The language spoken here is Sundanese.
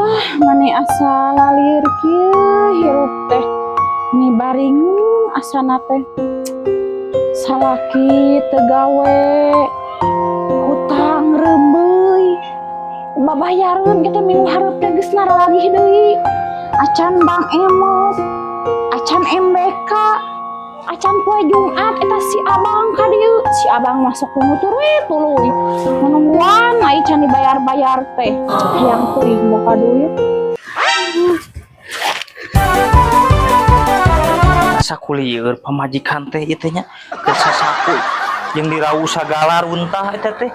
Ah, mani asa lalieur kieu hirup teh. Ni baringung asana teh. Salaki teu gawe, hutang reumbeui. Babayareun kita minggu hareup teh geus naralagih deui. Acan Bank Emok, acan MBK, acan poe Jumat eta si Abang ka dieu. Si Abang masuk nutur we tuluy. Nungguan ai can dibayar-bayar teh. Hayang teuing boga duit. Sakulieur pamajikan teh ieu teh nya, keur sasapu jeung dirau sagala runtah eta teh.